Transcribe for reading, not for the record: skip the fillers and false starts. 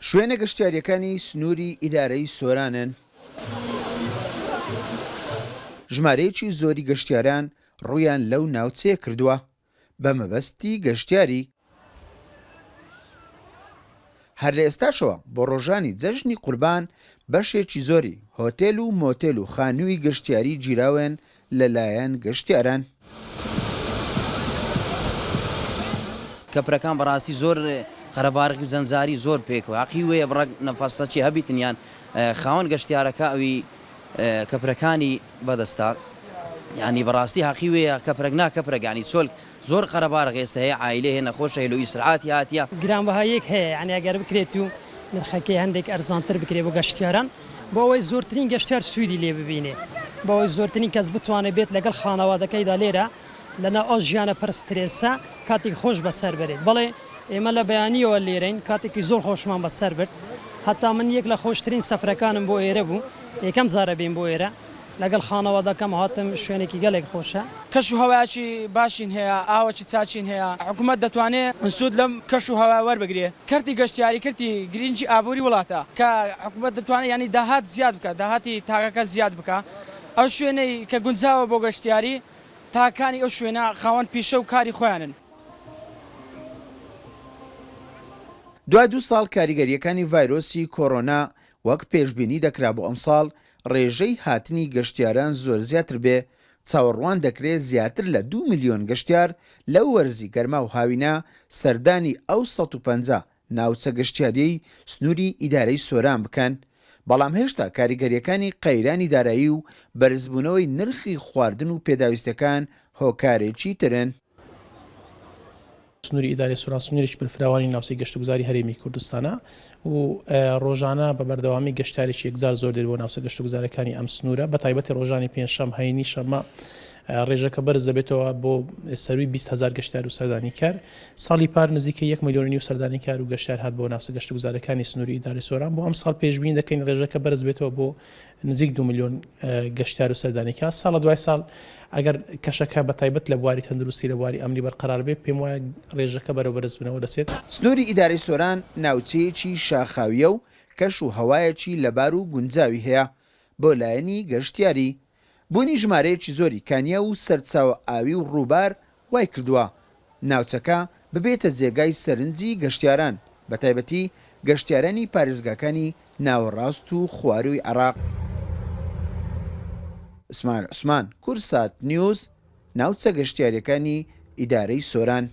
شوێنە گەشتیارییەکانی سنووری ئیدارەی سۆرانن. ژمارەیەکی زۆری گەشتیاران ڕوویان لەو ناوچەیە کردووە بە مەبەستی گەشتیاری. هەر لە ئێستاشەوە بۆ ڕۆژانی جەژنی قوربان بەشێکی زۆری هۆتێل و مۆتێل و خانووی گەشتیاری گیراون لەلایەن گەشتیاران. کەپرەکان بەڕاستی زۆر قەرەبارغی و جەنجاری زۆر پێکەوە هەقی وەیە بڕەک نەفەسەکی هەبیتن یان خاوەن گەشتیارەکە ئەوی کەپرەکانی بەدەستە یانی بەڕاستی هەقی وەیە کەپرەک نا کەپرەک یانی چۆل زۆر قەرەبارغ ئێستە هەیە عایلەی هەیە نەخۆش هەیە لۆ ئیسرعاتی هاتیە. گرانبەهاییەک هەیە یانی ئەگەر بکرێت و نرخەکەی هەندێک ئەرزانتر بکرێت بۆ گەشتیاران بۆ ئەوەی زۆرترین گەشتیار سوودی لێ ببینێ بۆ ئەوەی زۆرترین کەس بتوانێت بێت لەگەڵ خانەوادەکەیدا لێرە لەناو ئەو ژیانە پڕ سترێسە کاتێکی خۆش بەسەر بەرێت بەڵێ ئێمە لە بەیانیەوە لێرەین کاتێکی زۆر خۆشمان بەسەر برد هەتا من یەک لە خۆشترین سەفرەکانم بۆ ئێرە بوو یەکەم جارە بێم بۆ ئێرە لەگەڵ خانەوادەکەم هاتم شوێنێکی گەلێک خۆشە. کەش و هەوایەکی باشین هەیە، ئاوەکی چاکین هەیە، حکومەت دەتوانێ سوود لەم کەش و هەوایە وەربگرێ، کەرتی گەشتیاری کەرتی گرینگی ئابووری وڵاتە کە حکومەت دەتوانێ یانی داهات زیاد بکا، داهاتی تاکەکەس زیاد بکا، ئەو شوێنەی کە گونجاوە بۆ گەشتیاری تاکانی ئەو شوێنە خاوەن پیشە و کاری خۆیانن. دوا دوو ساڵ کاریگەرییەکانی ڤایرۆسی کۆرۆنا وەک پێشبینی دەکرا بۆ ئەمساڵ ڕێژەی هاتنی گەشتیاران زۆر زیاتر بێ، چاوەڕوان دەکرێ زیاتر لە دوو ملیۆن گەشتیار لەو وەرزی گەرما و هاوینە سەردانی ئەو 150 ناوچە گەشتیارییەی سنووری ئیدارەی سۆران بکەن، بەڵام هێشتا کاریگەرییەکانی قەیرانی دارایی و بەرزبوونەوەی نرخی خواردن و پێداویستیەکان هۆکارێکی ترن. سنووری ئیدارەی سۆران سنوورێکی بەرفراوانی ناوچەی گەشتوگوزاری هەرێمی کوردستانە و ڕۆژانە بە بەردەوامی گەشتارێکی یەکجار زۆر دێت بۆ ناوچە گەشتوگوزارەکانی ئەم سنوورە بە تایبەتی ڕۆژانی پێنجشەم هەینی شەممە ڕێژەکە بەرز دەبێتەوە بۆ سەروی 20 هزار گەشتار و سەردانیکار ساڵی پار نزیکە 1 میلیۆن و نیو سەردانیکار و گەشتار هات بۆ ناوچە گەشتوگوزارەکانی سنووری ئیدارەی سۆران بۆ ئەم ساڵ پێشبینی دەکەین ڕێژەکە بەرز بێتەوە بۆ نزیک دوو ملیۆن گەشتیار و سەردانیکار ساڵ لە دوای ساڵ ئەگەر کەشەکە بە تایبەت لە بواری تەندروستی لە بواری ئەمنی بەرقەرار بێت پێم وایە ڕێژەکە بەرەو بەرزبوونەوە دەچێت. سنووری ئیدارەی سۆران ناوچەیەکی شاخاوییە و کەش و هەوایەکی لەبار و گونجاوی هەیە بۆ لایەنی گەشتیاری. بوونی ژمارەیەکی زۆری کانیاو و سەرچاوە ئاوی و ڕووبار وایکردووە ناوچەکە ببێتە جێگای سەرنجی گەشتیاران، بەتایبەتی گەشتیارانی پارێزگاکانی ناوەڕاست و خوارووی عێراق. ئیسماعیل عوسمان، کوردسات نیوز، ناوچە گەشتیارییەکانی ئیدارەی سۆران.